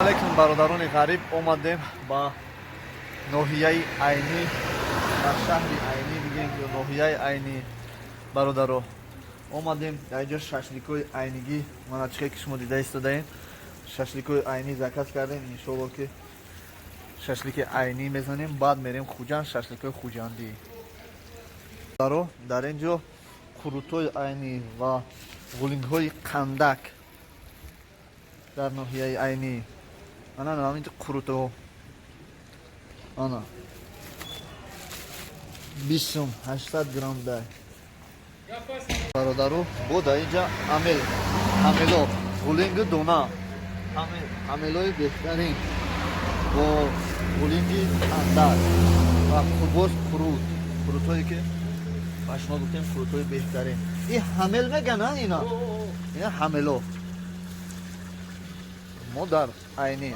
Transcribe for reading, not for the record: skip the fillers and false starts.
Алейкум, бародарони ғариб. Омадем ба ноҳияи Айнӣ, дар шаҳри Айнӣ бигем ё ноҳияи Айнӣ. Бародаро, омадем дар инҷо шашликҳои айнигӣ. Мана, чихе ки шумо дида истодаем, шашликҳои айнӣ заказ кардем. Иншоалло, ки шашлики айнӣ мезанем, баъд мерем Хуҷанд, шашликҳои хуҷандӣ. Бародаро, дар ин ҷо қурутҳои айнӣ ва ғулингҳои қандак дар ноҳияи Айнӣ. Ана, ҳаминҷо қурутҳо, ана, 20 сум, 800 грамм дай. Бародару, бо дар инҷа амел, амело, ғулингу дона, амелои беҳтарин бо ғулинги қандак ва боз қурут, қурутҳое ки ба шумо гуфтем, қурутҳои беҳтарин. И ҳамел меган, ина ҳамело. Мо дар Айнӣ.